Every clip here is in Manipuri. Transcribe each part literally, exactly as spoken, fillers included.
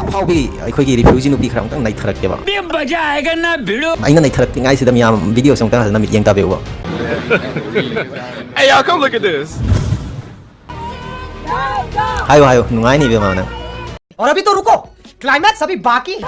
ꯑꯐꯥꯎꯕꯤ ꯑꯩꯈꯣꯏꯒꯤ ꯔꯤꯐ꯭ꯌꯨꯖꯤ ꯅꯨꯄꯤ ꯈꯔ ꯑꯃꯨꯛꯇꯪ ꯅꯩꯊꯔꯛꯀꯦꯕ꯫ ꯑꯩꯅ ꯅꯩꯊꯔꯛꯇ꯭ꯔꯤꯉꯥꯏꯁꯤꯗ ꯃꯤꯌꯥꯝ ꯚꯤꯗꯤꯑꯣꯁꯦ ꯑꯃꯨꯛꯇꯪ ꯐꯖꯅ ꯃꯤꯠꯌꯦꯡ ꯇꯥꯕꯤꯌꯨꯕ꯫ Hey, y'all, come look at this. ꯍꯥꯏꯌꯨ, ꯍꯥꯏꯌꯨ, ꯅꯨꯡꯉꯥꯏꯅꯤ ꯏꯕꯦꯝꯃ ꯅꯪ꯫ और अभी तो रुको, क्लाइमैक्स अभी बाकी है।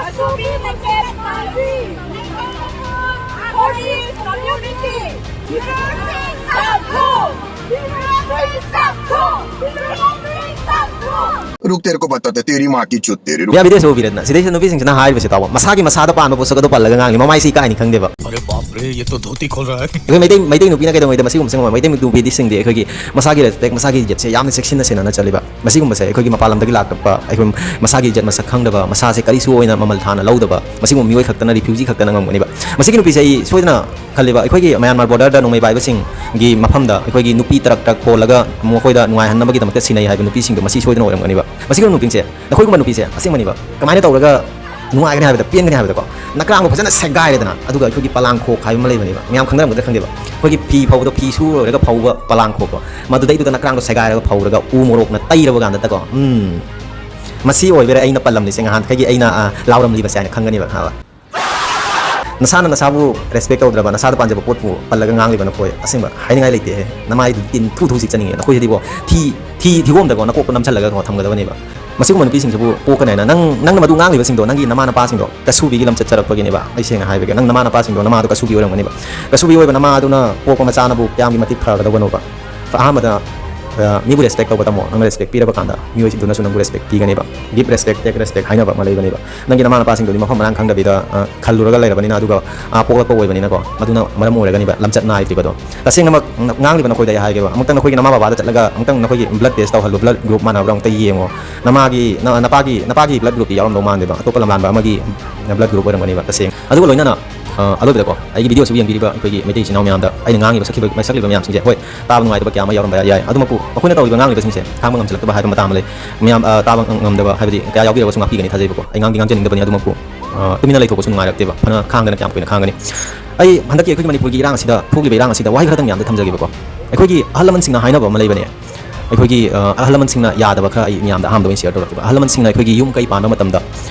रुक, तेरे को बताते, तेरी माँ की चुत तेरी, रुक। ꯃꯤꯌꯥꯝ ꯚꯤꯗꯤꯑꯣꯁꯦ ꯎꯕꯤꯔꯦꯗꯅ, ꯁꯤꯗꯩꯁꯤꯗ ꯅꯨꯄꯤꯁꯤꯡꯁꯤꯅ ꯍꯥꯏꯔꯤꯕꯁꯦ ꯇꯥꯎꯕ, ꯃꯁꯥꯒꯤ ꯃꯁꯥꯗ ꯄꯥꯟꯕ ꯄꯣꯠꯁꯛ ꯑꯗꯨ ꯄꯜꯂꯒ ꯉꯥꯡꯂꯤ, ꯃꯃꯥꯏꯁꯤ ꯏꯀꯥꯏꯅꯤ ꯈꯪꯗꯦꯕ꯫ अरे बाप रे, ये तो धोती खोल रहा है। ꯑꯩꯈꯣꯏ ꯃꯩꯇꯩ, ꯃꯩꯇꯩ ꯅꯨꯄꯤꯅ ꯀꯩꯗꯧꯉꯩꯗ ꯃꯁꯤꯒꯨꯝꯕꯁꯦ ꯉꯝꯃꯣꯏ꯫ ꯃꯩꯇꯩ ꯅꯨꯄꯤꯗꯤ ꯁꯤꯡꯗꯤ ꯑꯩꯈꯣꯏꯒꯤ ꯃꯁꯥꯒꯤ ꯔꯦꯁꯄꯦꯛ, ꯃꯁꯥꯒꯤ ꯏꯖꯠꯁꯦ ꯌꯥꯝꯅ ꯆꯦꯛꯁꯤꯟꯅ ꯁꯦꯟꯅꯅ ꯆꯠꯂꯤꯕ꯫ ꯃꯁꯤꯒꯨꯝꯕꯁꯦ ꯑꯩꯈꯣꯏꯒꯤ ꯃꯄꯥꯟ ꯂꯝꯗꯒꯤ ꯂꯥꯛꯄ, ꯑꯩꯈꯣꯏ ꯃꯁꯥꯒꯤ ꯏꯖꯠ ꯃꯁꯛ ꯈꯪꯗꯕ, ꯃꯁꯥꯁꯦ ꯀꯔꯤꯁꯨ ꯑꯣꯏꯅ ꯃꯃꯜ ꯊꯥꯅ ꯂꯧꯗꯕ, ꯃꯁꯤꯒꯨꯝꯕ ꯃꯤꯑꯣꯏ ꯈꯛꯇꯅ, ꯔꯤꯐ꯭ꯌꯨꯖꯤ ꯈꯛꯇꯅ ꯉꯝꯒꯅꯤꯕ꯫ ꯃꯁꯤꯒꯤ ꯅꯨꯄꯤꯁꯦ ꯑꯩ ꯁꯣꯏꯗꯅ ꯈꯜꯂꯤꯕ, ꯑꯩꯈꯣꯏꯒꯤ ꯃꯌꯥꯟꯃꯥꯔ ꯕꯣꯔꯗꯔꯗ ꯅꯣꯡꯃꯩ ꯄꯥꯏꯕꯁꯤꯡꯒꯤ ꯃꯐꯝꯗ ꯑꯩꯈꯣꯏꯒꯤ ꯅꯨꯄꯤ ꯇꯔꯛ ꯇꯔꯛ ꯍꯣꯜꯂꯒ ꯃꯈꯣꯏꯗ ꯅꯨꯡꯉꯥꯏꯍꯟꯅꯕꯒꯤꯗꯃꯛꯇ ꯁꯤꯟꯅꯩ ꯍꯥꯏꯕ ꯅꯨꯄꯤꯁꯤꯡꯗꯣ ꯃꯁꯤ ꯁꯣꯏꯗꯅ ꯑꯣꯏꯔꯝꯒꯅꯤꯕ꯫ ꯃꯁꯤꯒꯨꯝꯕ ꯅꯨꯄꯤꯁꯦ, ꯅꯈꯣꯏꯒꯨꯝꯕ ꯅꯨꯄꯤꯁꯦ ꯑꯁꯦꯡꯕꯅꯤꯕ, ꯀꯃꯥꯏꯅ ꯇꯧꯔꯒ ꯅꯨꯡꯉꯥꯏꯒꯅꯤ ꯍꯥꯏꯕꯗ, ꯄꯦꯟꯒꯅꯤ ꯍꯥꯏꯕꯗꯀꯣ, ꯅꯀ꯭ꯔꯥꯡꯗꯣ ꯐꯖꯅ ꯁꯦꯒꯥꯏꯔꯦꯗꯅ, ꯑꯗꯨꯒ ꯑꯩꯈꯣꯏꯒꯤ ꯄꯂꯥꯡꯈꯣꯛ ꯍꯥꯏꯕ ꯑꯃ ꯂꯩꯕꯅꯦꯕ, ꯃꯌꯥꯝ ꯈꯪꯅꯔꯝꯒꯗ꯭ꯔꯥ ꯈꯪꯗꯦꯕ, ꯑꯩꯈꯣꯏꯒꯤ ꯐꯤ ꯐꯧꯕꯗꯣ, ꯐꯤ ꯁꯨ ꯂꯣꯏꯔꯒ ꯐꯧꯕ ꯄꯂꯥꯡꯈꯣꯛꯇꯣ, ꯃꯗꯨꯗꯩꯗꯨꯗ ꯅꯀ꯭ꯔꯥꯡꯗꯣ ꯁꯦꯒꯥꯏꯔꯒ ꯐꯧꯔꯒ ꯎ ꯃꯣꯔꯣꯛꯅ ꯇꯩꯔꯕ ꯀꯥꯟꯗꯗꯀꯣ, ꯎꯝ, ꯃꯁꯤ ꯑꯣꯏꯕꯩꯔꯥ ꯑꯩꯅ ꯄꯜꯂꯝꯂꯤꯁꯦ, ꯉꯍꯥꯟꯈꯩꯒꯤ ꯑꯩꯅ, ꯑ, ꯂꯥꯎꯔꯝꯂꯤꯕꯁꯦ ꯍꯥꯏꯅ ꯈꯪꯒꯅꯦꯕ, ꯈꯪꯉꯕ? ꯅꯁꯥꯅ ꯅꯁꯥꯕꯨ ꯔꯦꯁꯄꯦꯛ ꯇꯧꯗ꯭ꯔꯕ, ꯅꯁꯥꯗ ꯄꯥꯟꯖꯕ ꯄꯣꯠꯄꯨ ꯄꯜꯂꯒ ꯉꯥꯡꯂꯤꯕ ꯅꯈꯣꯏ, ꯑꯁꯦꯡꯕ ꯍꯥꯏꯅꯤꯡꯉꯥꯏ ꯂꯩꯇꯦꯍꯦ꯫ ꯅꯃꯥꯏꯗꯨ ꯇꯤꯟ ꯊꯨ ꯊꯨ ꯆꯤꯛꯆꯅꯤꯡꯉꯦ꯫ ꯅꯈꯣꯏꯁꯤꯗꯤꯀꯣ, ꯊꯤ, ꯊꯤ, ꯊꯤꯒꯣꯝꯗꯀꯣ ꯅꯀꯣꯛꯇ ꯅꯝꯁꯤꯜꯂꯒꯀꯣ ꯊꯝꯒꯗꯕꯅꯦꯕ꯫ ꯃꯁꯤꯒꯨꯝꯕ ꯅꯨꯄꯤꯁꯤꯡꯁꯤꯕꯨ ꯄꯣꯛꯀꯅꯤ ꯍꯥꯏꯅ ꯅꯪ, ꯅꯪꯅ ꯃꯗꯨ ꯉꯥꯡꯂꯤꯕꯁꯤꯡꯗꯣ, ꯅꯪꯒꯤ ꯅꯃꯥ ꯅꯄꯥꯁꯤꯡꯗꯣ ꯀꯁꯨꯕꯤꯒꯤ ꯂꯝꯆꯠ ꯆꯠꯂꯛꯄꯒꯤꯅꯦꯕ꯫ ꯑꯩ ꯁꯦꯡꯅ ꯍꯥꯏꯕꯤꯒꯦ, ꯅꯪ ꯅꯃꯥ ꯅꯄꯥꯁꯤꯡꯗꯣ, ꯅꯃꯥꯗꯣ ꯀꯁꯨꯕꯤ ꯑꯣꯏꯔꯝꯒꯅꯤꯕ꯫ ꯀꯁꯨꯕꯤ ꯑꯣꯏꯕ ꯅꯃꯥꯗꯨꯅ ꯄꯣꯛꯄ ꯃꯆꯥꯅꯕꯨ ꯀꯌꯥꯝꯒꯤ ꯃꯇꯤꯛ ꯐꯒꯗꯧꯕꯅꯣꯕ? ꯑꯍꯥꯟꯕꯗ, ꯑ, ꯃꯤꯕꯨ ꯔꯦꯁꯄꯦꯛ ꯇꯧꯕ ꯇꯝꯃꯣ꯫ ꯅꯪꯅ ꯔꯦꯁꯄꯦꯛ ꯄꯤꯔꯕ ꯀꯥꯟꯗ ꯃꯤꯑꯣꯏꯁꯤꯡꯗꯨꯅꯁꯨ ꯅꯪꯕꯨ respect ꯄꯤꯒꯅꯦꯕ꯫ Give respect, take respect ꯍꯥꯏꯅꯕ ꯑꯃ ꯂꯩꯕꯅꯦꯕ꯫ ꯅꯪꯒꯤ ꯅꯃꯥ ꯅꯄꯥꯁꯤꯡꯗꯨꯗꯤ ꯃꯐꯝ ꯃꯔꯥꯡ ꯈꯪꯗꯕꯤꯗ, ꯑ, ꯈꯜꯂꯨꯔꯒ ꯂꯩꯔꯕꯅꯤꯅ, ꯑꯗꯨꯒ, ꯑ, ꯄꯣꯛꯂꯛꯄ ꯑꯣꯏꯕꯅꯤꯅꯀꯣ, ꯃꯗꯨꯅ ꯃꯔꯝ ꯑꯣꯏꯔꯒꯅꯤꯕ ꯂꯝꯆꯠ ꯅꯥꯏꯗ꯭ꯔꯤꯕꯗꯣ꯫ ꯇꯁꯦꯡꯅꯃꯛ ꯉ-, ꯉꯥꯡꯂꯤꯕ ꯅꯈꯣꯏꯗ ꯑꯩ ꯍꯥꯏꯒꯦꯕ, ꯑꯃꯨꯛꯇꯪ ꯅꯈꯣꯏꯒꯤ ꯅꯃꯥ ꯕꯕꯥꯗ ꯆꯠꯂꯒ ꯑꯃꯨꯛꯇꯪ ꯅꯈꯣꯏꯒꯤ blood test ꯇꯧꯍꯜꯂꯨ, blood group ꯃꯥꯟꯅꯕ꯭ꯔꯥ ꯑꯃꯨꯛꯇ ꯌꯦꯡꯉꯣ꯫ ꯅꯃꯥꯒꯤ, ꯅ-, ꯅꯄꯥꯒꯤ, ꯅꯄꯥꯒꯤ blood group ꯇꯤ ꯌꯥꯎꯔꯝꯗꯧ ꯃꯥꯟꯗꯦꯕ, ꯑꯇꯣꯞꯄ ꯂꯝꯂꯥꯟꯕ ꯑꯃꯒꯤ blood group ꯑꯣꯏꯔꯝꯒꯅꯦꯕ ꯇꯁꯦꯡꯅ꯫ ꯑꯗꯨꯒ ꯂꯣꯏꯅꯅ, ꯑ, ꯑꯔꯣꯏꯕꯗꯀꯣ, ꯑꯩꯒꯤ ꯚꯤꯗꯤꯑꯣꯁꯤꯕꯨ ꯌꯦꯡꯕꯤꯔꯤꯕ ꯑꯩꯈꯣꯏꯒꯤ ꯃꯩꯇꯩ ꯏꯆꯤꯟ ꯏꯅꯥꯎ ꯃꯌꯥꯝꯗ ꯑꯩꯅ ꯉꯥꯡꯉꯤꯕ, ꯁꯛꯈꯤꯕ, ꯁꯛꯂꯤꯕ ꯃꯌꯥꯝꯁꯤꯡꯁꯦ, ꯍꯣꯏ, ꯇꯥꯕ ꯅꯨꯡꯉꯥꯏꯇꯕ ꯀꯌꯥ ꯑꯃ ꯌꯥꯎꯔꯝꯕ ꯌꯥꯏ, ꯑꯗꯨꯃꯛꯄꯨ ꯑꯩꯈꯣꯏꯅ ꯇꯧꯔꯤꯕ ꯉꯥꯡꯂꯤꯕꯁꯤꯡꯁꯦ ꯈꯥꯡꯕ ꯉꯝꯁꯤꯜꯂꯛꯇꯕ ꯍꯥꯏꯕ ꯃꯇꯥꯡ ꯑꯃ ꯂꯩ꯫ ꯃꯌꯥꯝ, ꯑ, ꯇꯥꯕ ꯉꯝꯗꯕ ꯍꯥꯏꯕꯗꯤ ꯀꯌꯥ ꯌꯥꯎꯕꯤꯔꯒꯁꯨ ꯉꯥꯛꯄꯤꯒꯅꯤ ꯊꯥꯖꯩꯕꯀꯣ꯫ ꯑꯩ ꯉꯥꯡꯗꯤ ꯉꯥꯡꯖꯅꯤꯡꯗꯕꯅꯤ, ꯑꯗꯨꯃꯛꯄꯨ, ꯑ, ꯇꯨꯃꯤꯟꯅ ꯂꯩꯊꯣꯛꯄꯁꯨ ꯅꯨꯡꯉꯥꯏꯔꯛꯇꯦꯕ꯫ ꯐꯅ ꯈꯥꯡꯗꯅ ꯀꯌꯥꯝ ꯀꯨꯏꯅ ꯈꯥꯡꯒꯅꯤ? ꯑꯩ ꯍꯟꯗꯛꯀꯤ ꯑꯩꯈꯣꯏꯒꯤ ꯃꯅꯤꯄꯨꯔꯒꯤ ꯏꯔꯥꯡ ꯑꯁꯤꯗ, ꯊꯣꯛꯂꯤꯕ ꯏꯔꯥꯡ ꯑꯁꯤꯗ ꯋꯥꯍꯩ ꯈꯔꯇꯪ ꯃꯌꯥꯝꯗ ꯊꯝꯖꯒꯦꯕꯀꯣ꯫ ꯑꯩꯈꯣꯏꯒꯤ ꯑꯍꯜ ꯂꯃꯟꯁꯤꯡꯅ ꯍꯥꯏꯅꯕ ꯑꯃ ꯂꯩꯕꯅꯦ, ꯑꯩꯈꯣꯏꯒꯤ ꯑ, ꯑꯍꯜ ꯂꯃꯟꯁꯤꯡꯅ ꯌꯥꯗꯕ ꯈꯔ ꯑꯩ ꯃꯤꯌꯥꯝꯗ ꯑꯍꯥꯟꯕ ꯑꯣꯏꯅ ꯁꯤꯌꯔ ꯇꯧꯔꯛꯀꯦꯕ꯫ ꯑꯍꯜ ꯂꯃꯟꯁꯤꯡꯅ ꯑꯩꯈꯣꯏꯒꯤ ꯌꯨꯝ ꯀꯩ ꯄꯥꯟꯕ ꯃꯇꯝꯗ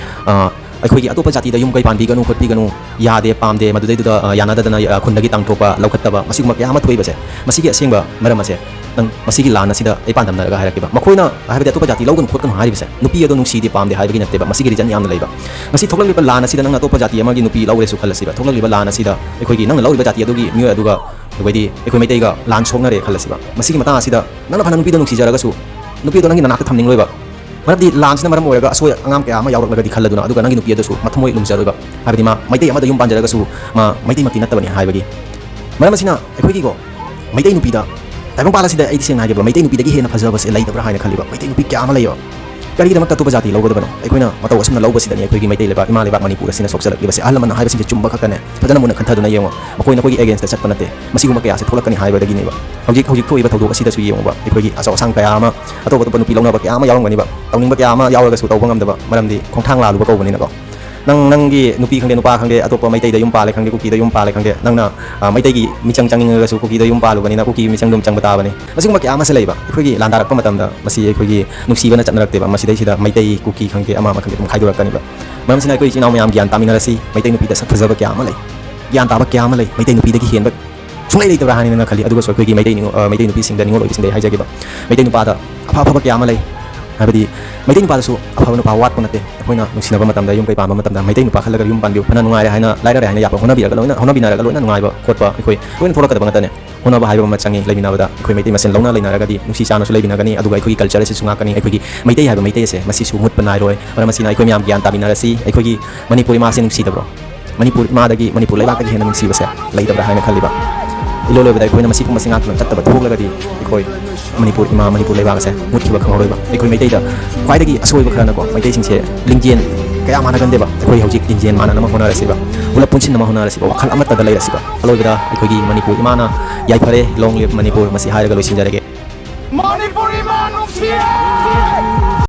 ꯑ, ꯑꯩꯈꯣꯏꯒꯤ ꯑꯇꯣꯞꯄ ꯖꯥꯇꯤꯗ ꯌꯨꯝ ꯀꯩ ꯄꯥꯟꯕꯤꯒꯅꯨ ꯈꯣꯠꯄꯤꯒꯅꯨ, ꯌꯥꯗꯦ, ꯄꯥꯝꯗꯦ, ꯃꯗꯨꯗꯩꯗꯨꯗ ꯑ, ꯌꯥꯅꯗꯗꯅ ꯑ, ꯈꯨꯟꯗꯒꯤ ꯇꯥꯟꯊꯣꯛꯄ, ꯂꯧꯈꯠꯇꯕ, ꯃꯁꯤꯒꯨꯝꯕ ꯀꯌꯥ ꯑꯃ ꯊꯣꯛꯏꯕꯁꯦ, ꯃꯁꯤꯒꯤ ꯑꯁꯦꯡꯕ ꯃꯔꯝ ꯑꯁꯦ ꯅꯪ ꯃꯁꯤꯒꯤ ꯂꯥꯟ ꯑꯁꯤꯗ ꯑꯩ ꯄꯥꯟꯗꯝꯅꯔꯒ ꯍꯥꯏꯔꯛꯀꯦꯕ꯫ ꯃꯈꯣꯏꯅ ꯍꯥꯏꯕꯗꯤ ꯑꯇꯣꯞꯄ ꯖꯥꯇꯤ ꯂꯧꯒꯅꯨ ꯈꯣꯠꯀꯅꯨ ꯍꯥꯏꯔꯤꯕꯁꯦ ꯅꯨꯄꯤ ꯑꯗꯣ ꯅꯨꯡꯁꯤꯗꯦ ꯄꯥꯝꯗꯦ ꯍꯥꯏꯕꯒꯤ ꯅꯠꯇꯦꯕ, ꯃꯁꯤꯒꯤ ꯔꯤꯖꯟ ꯌꯥꯝꯅ ꯂꯩꯕ꯫ ꯉꯁꯤ ꯊꯣꯛꯂꯛꯂꯤꯕ ꯂꯥꯟ ꯑꯁꯤꯗ ꯅꯪꯅ ꯑꯇꯣꯞꯄ ꯖꯥꯇꯤ ꯑꯃꯒꯤ ꯅꯨꯄꯤ ꯂꯧꯔꯦꯁꯨ ꯈꯜꯂꯁꯤꯕ, ꯊꯣꯛꯂꯛꯂꯤꯕ ꯂꯥꯟ ꯑꯁꯤꯗ ꯑꯩꯈꯣꯏꯒꯤ ꯅꯪꯅ ꯂꯧꯔꯤꯕ ꯖꯥꯇꯤ ꯑꯗꯨꯒꯤ ꯃꯤꯑꯣꯏ ꯑꯗꯨꯒ ꯑꯗꯨꯒꯩꯗꯤ ꯑꯩꯈꯣꯏ ꯃꯩꯇꯩꯒ ꯂꯥꯟ ꯁꯣꯛꯅꯔꯦ ꯈꯜꯂꯁꯤꯕ꯫ ꯃꯁꯤꯒꯤ ꯃꯇꯥꯡ ꯑꯁꯤꯗ ꯅꯪꯅ ꯐꯅ ꯅꯨꯄꯤꯗꯣ ꯅꯨꯡꯁꯤꯖꯔꯒꯁꯨ ꯅꯨꯄꯤꯗꯣ ꯅꯪꯒꯤ ꯅꯅꯥꯛꯇ ꯊꯝꯅꯤꯡꯂꯣꯏꯕ꯫ ꯃꯔꯝꯗꯤ ꯂꯥꯟꯁꯤꯅ ꯃꯔꯝ ꯑꯣꯏꯔꯒ ꯑꯁꯣꯏ ꯑꯉꯥꯝ ꯀꯌꯥ ꯑꯃ ꯌꯥꯎꯔꯛꯂꯒꯗꯤ ꯈꯜꯂꯗꯨꯅ, ꯑꯗꯨꯒ ꯅꯪꯒꯤ ꯅꯨꯄꯤ ꯑꯗꯨꯁꯨ ꯃꯊꯃꯣꯏ ꯂꯨꯝꯖꯔꯣꯏꯕ꯫ ꯍꯥꯏꯕꯗꯤ ꯃꯥ ꯃꯩꯇꯩ ꯑꯃꯗ ꯌꯨꯝ ꯄꯥꯟꯖꯔꯒꯁꯨ ꯃꯥ ꯃꯩꯇꯩꯃꯛꯇꯤ ꯅꯠꯇꯕꯅꯤ ꯍꯥꯏꯕꯒꯤ ꯃꯔꯝ ꯑꯁꯤꯅ ꯑꯩꯈꯣꯏꯒꯤꯀꯣ, ꯃꯩꯇꯩ ꯅꯨꯄꯤꯗ, ꯇꯥꯏꯕꯪꯄꯥꯜ ꯑꯁꯤꯗ ꯑꯩꯗꯤ ꯁꯦꯡꯅ ꯍꯥꯏꯒꯦꯕ, ꯃꯩꯇꯩ ꯅꯨꯄꯤꯗꯒꯤ ꯍꯦꯟꯅ ꯐꯖꯕꯁꯦ ꯂꯩꯇꯕ꯭ꯔꯥ ꯍꯥꯏꯅ ꯈꯜꯂꯤꯕ꯫ ꯃꯩꯇꯩ ꯅꯨꯄꯤ ꯀꯌꯥ ꯑꯃ ꯂꯩꯌꯦꯕ꯫ ꯀꯔꯤꯒꯤꯗꯃꯛꯇ ꯑꯇꯣꯞꯄ ꯖꯥꯇꯤ ꯂꯧꯒꯗꯕꯅꯣ? ꯑꯩꯈꯣꯏꯅ ꯃꯇꯧ ꯑꯁꯨꯝꯅ ꯂꯧꯕꯁꯤꯗꯅꯤ ꯑꯩꯈꯣꯏꯒꯤ ꯃꯩꯇꯩ ꯂꯩꯕꯥꯛ, ꯏꯃꯥ ꯂꯩꯕꯥꯛ ꯃꯅꯤꯄꯨꯔ ꯑꯁꯤꯅ ꯁꯣꯛꯆꯜꯂꯛꯂꯤꯕꯁꯦ꯫ ꯑꯍꯜ ꯂꯃꯟꯅ ꯍꯥꯏꯕꯁꯤꯡꯁꯦ ꯆꯨꯝꯕ ꯈꯛꯇꯅꯦ꯫ ꯐꯖꯅ ꯃꯨꯟꯅ ꯈꯟꯊꯗꯨꯅ ꯌꯦꯡꯉꯣ꯫ ꯃꯈꯣꯏ ꯅꯈꯣꯏꯒꯤ ꯑꯦꯒꯦꯟꯁꯇ ꯆꯠꯄ ꯅꯠꯇꯦ꯫ ꯃꯁꯤꯒꯨꯝꯕ ꯀꯌꯥꯁꯦ ꯊꯣꯛꯂꯛꯀꯅꯤ ꯍꯥꯏꯕꯗꯒꯤꯅꯦꯕ꯫ ꯍꯧꯖꯤꯛ, ꯍꯧꯖꯤꯛ ꯊꯣꯛꯏꯕ ꯊꯧꯗꯣꯛ ꯑꯁꯤꯗꯁꯨ ꯌꯦꯡꯉꯣꯕ, ꯑꯩꯈꯣꯏꯒꯤ ꯑꯆꯧ ꯑꯁꯥꯡ ꯀꯌꯥ ꯑꯃ, ꯑꯇꯣꯞ ꯑꯇꯣꯞꯄ ꯅꯨꯄꯤ ꯂꯧꯅꯕ ꯀꯌꯥ ꯑꯃ ꯌꯥꯎꯔꯝꯒꯅꯤꯕ꯫ ꯇꯧꯅꯤꯡꯕ ꯀꯌꯥ ꯑꯃ ꯌꯥꯎꯔꯒꯁꯨ ꯇꯧꯕ ꯉꯝꯗꯕ, ꯃꯔꯝꯗꯤ ꯈꯣꯡꯊꯥꯡ ꯂꯥꯜꯂꯨꯕ ꯀꯧꯕꯅꯤꯅꯀꯣ꯫ ꯅꯪ, ꯅꯪꯒꯤ ꯅꯨꯄꯤ ꯈꯪꯗꯦ, ꯅꯨꯄꯥ ꯈꯪꯗꯦ, ꯑꯇꯣꯞꯄ ꯃꯩꯇꯩꯗ ꯌꯨꯝ ꯄꯥꯜꯂꯦ ꯈꯪꯗꯦ, ꯀꯨꯀꯤꯗ ꯌꯨꯝ ꯄꯥꯜꯂꯦ ꯈꯪꯗꯦ, ꯅꯪꯅ, ꯑ, ꯃꯩꯇꯩꯒꯤ ꯃꯤꯆꯪ ꯆꯪꯅꯤꯡꯉꯒꯁꯨ ꯀꯨꯀꯤꯗ ꯌꯨꯝ ꯄꯥꯜꯂꯨꯕꯅꯤꯅ ꯀꯨꯀꯤꯒꯤ ꯃꯤꯆꯪꯗ ꯑꯗꯨꯝ ꯆꯪꯕ ꯇꯥꯕꯅꯤ꯫ ꯃꯁꯤꯒꯨꯝꯕ ꯀꯌꯥ ꯑꯃꯁꯦ ꯂꯩꯕ꯫ ꯑꯩꯈꯣꯏꯒꯤ ꯂꯥꯟꯗꯥꯔꯛꯄ ꯃꯇꯝꯗ ꯃꯁꯤ ꯑꯩꯈꯣꯏꯒꯤ ꯅꯨꯡꯁꯤꯕꯅ ꯆꯠꯅꯔꯛꯇꯦꯕ꯫ ꯃꯁꯤꯗꯩꯁꯤꯗ ꯃꯩꯇꯩ, ꯀꯨꯀꯤ ꯈꯪꯗꯦ, ꯑꯃ ꯑꯃ ꯈꯪꯗꯦ ꯑꯗꯨꯝ ꯈꯥꯏꯗꯣꯔꯛꯀꯅꯤꯕ꯫ ꯃꯔꯝ ꯑꯁꯤꯅ ꯑꯩꯈꯣꯏ ꯏꯆꯤꯟ ꯏꯅꯥꯎ ꯃꯌꯥꯝ ꯒ꯭ꯌꯥꯟ ꯇꯥꯃꯤꯟꯅꯔꯁꯤ꯫ ꯃꯩꯇꯩ ꯅꯨꯄꯤꯗ ꯁꯛ ꯐꯖꯕ ꯀꯌꯥ ꯑꯃ ꯂꯩ, ꯒ꯭ꯌꯥꯟ ꯇꯥꯕ ꯀꯌꯥ ꯑꯃ ꯂꯩ꯫ ꯃꯩꯇꯩ ꯅꯨꯄꯤꯗꯒꯤ ꯍꯦꯟꯕ ꯁꯨꯡꯂꯩ ꯂꯩꯇꯕ꯭ꯔꯥ ꯍꯥꯏꯅ ꯈꯜꯂꯤ꯫ ꯑꯗꯨꯒꯁꯨ ꯑꯩꯈꯣꯏꯒꯤ ꯃꯩꯇꯩ ꯅꯤꯉꯣ-, ꯑ, ꯃꯩꯇꯩ ꯅꯨꯄꯤꯁꯤꯡꯗ, ꯅꯤꯉꯣꯜ ꯑꯣꯏꯕꯁꯤꯡꯗ ꯑꯩ ꯍꯥꯏꯖꯒꯦꯕ, ꯃꯩꯇꯩ ꯅꯨꯄꯥꯗ ꯑꯐ ꯑꯐꯕ ꯀꯌꯥ ꯑꯃ ꯂꯩ꯫ ꯍꯥꯏꯕꯗꯤ ꯃꯩꯇꯩ ꯅꯨꯄꯥꯗꯁꯨ ꯑꯐꯕ ꯅꯨꯄꯥ ꯋꯥꯠꯄ ꯅꯠꯇꯦ꯫ ꯑꯩꯈꯣꯏꯅ ꯅꯨꯡꯁꯤꯅꯕ ꯃꯇꯝꯗ, ꯌꯨꯝ ꯀꯩ ꯄꯥꯟꯕ ꯃꯇꯝꯗ ꯃꯩꯇꯩ ꯅꯨꯄꯥ ꯈꯜꯂꯒ ꯌꯨꯝ ꯄꯥꯟꯕꯤꯌꯨ꯫ ꯐꯅ ꯅꯨꯡꯉꯥꯏꯔꯦ ꯍꯥꯏꯅ, ꯂꯥꯏꯔꯔꯦ ꯍꯥꯏꯅ ꯌꯥꯕ, ꯍꯣꯠꯅꯕꯤꯔꯒ ꯂꯣꯏꯅ, ꯍꯣꯠꯅꯕꯤꯅꯔꯒ ꯂꯣꯏꯅ ꯅꯨꯡꯉꯥꯏꯕ ꯈꯣꯠꯄ ꯑꯩꯈꯣꯏ ꯂꯣꯏꯅ ꯊꯣꯛꯂꯛꯀꯗꯕ ꯉꯥꯛꯇꯅꯦ꯫ ꯍꯣꯠꯅꯕ ꯍꯥꯏꯕ ꯑꯃ ꯆꯪꯉꯤ꯫ ꯂꯩꯃꯤꯟꯅꯕꯗ ꯑꯩꯈꯣꯏ ꯃꯩꯇꯩ ꯃꯁꯦꯟ ꯂꯧꯅ ꯂꯩꯅꯔꯒꯗꯤ ꯅꯨꯡꯁꯤ ꯆꯥꯟꯅꯁꯨ ꯂꯩꯃꯤꯟꯅꯒꯅꯤ, ꯑꯗꯨꯒ ꯑꯩꯈꯣꯏꯒꯤ ꯀꯜꯆꯔ ꯑꯁꯤꯁꯨ ꯉꯥꯛꯀꯅꯤ꯫ ꯑꯩꯈꯣꯏꯒꯤ ꯃꯩꯇꯩ ꯍꯥꯏꯕ ꯃꯩꯇꯩ ꯑꯁꯦ ꯃꯁꯤꯁꯨ ꯃꯨꯠꯄ ꯅꯥꯏꯔꯣꯏ꯫ ꯃꯔꯝ ꯑꯁꯤꯅ ꯑꯩꯈꯣꯏ ꯃꯌꯥꯝ ꯒ꯭ꯌꯥꯟ ꯇꯥꯃꯤꯟꯅꯔꯁꯤ꯫ ꯑꯩꯈꯣꯏꯒꯤ ꯃꯅꯤꯄꯨꯔ ꯏꯃꯥꯁꯦ ꯅꯨꯡꯁꯤꯗꯕ꯭ꯔꯣ? ꯃꯅꯤꯄꯨꯔ ꯏꯃꯥꯗꯒꯤ, ꯃꯅꯤꯄꯨꯔ ꯂꯩꯕꯥꯛꯇꯒꯤ ꯍꯦꯟꯅ ꯅꯨꯡꯁꯤꯕꯁꯦ ꯂꯩꯇꯕ꯭ꯔꯥ ꯍꯥꯏꯅ ꯈꯜꯂꯤꯕ? ꯏꯂꯣꯏ ꯂꯣꯏꯕꯗ ꯑꯩꯈꯣꯏꯅ ꯃꯁꯤꯒꯨꯝꯕꯁꯦ ꯉꯥꯛꯇꯨꯅ ꯆꯠꯇꯕ ꯊꯣꯛꯂꯒꯗꯤ ꯑꯩꯈꯣꯏ ꯃꯅꯤꯄꯨꯔ ꯏꯃꯥ, ꯃꯅꯤꯄꯨꯔ ꯂꯩꯕꯥꯛ ꯑꯁꯦ ꯃꯨꯠꯈꯤꯕ ꯈꯪꯍꯧꯔꯣꯏꯕ꯫ ꯑꯩꯈꯣꯏ ꯃꯩꯇꯩꯗ ꯈ꯭ꯋꯥꯏꯗꯒꯤ ꯑꯁꯣꯏꯕ ꯈꯔꯅꯀꯣ, ꯃꯩꯇꯩꯁꯤꯡꯁꯦ ꯂꯤꯡꯖꯦꯜ ꯀꯌꯥ ꯃꯥꯟꯅꯒꯟꯗꯦꯕ꯫ ꯑꯩꯈꯣꯏ ꯍꯧꯖꯤꯛ ꯂꯤꯡꯖꯦꯜ ꯃꯥꯟꯅꯅꯕ ꯍꯣꯠꯅꯔꯁꯤꯕ, ꯄꯨꯂꯞ ꯄꯨꯟꯁꯤꯟꯅꯕ ꯍꯣꯠꯅꯔꯁꯤꯕ, ꯋꯥꯈꯜ ꯑꯃꯠꯇꯗ ꯂꯩꯔꯁꯤꯕ꯫ ꯑꯂꯣꯏꯕꯗ ꯑꯩꯈꯣꯏꯒꯤ ꯃꯅꯤꯄꯨꯔ ꯏꯃꯥꯅ ꯌꯥꯏꯐꯔꯦ, long live ꯃꯅꯤꯄꯨꯔ, ꯃꯁꯤ ꯍꯥꯏꯔꯒ ꯂꯣꯏꯁꯤꯟꯖꯔꯒꯦ꯫ ꯃꯅꯤꯄꯨꯔ ꯏꯃꯥ ꯅꯨꯡꯁꯤꯌꯦ!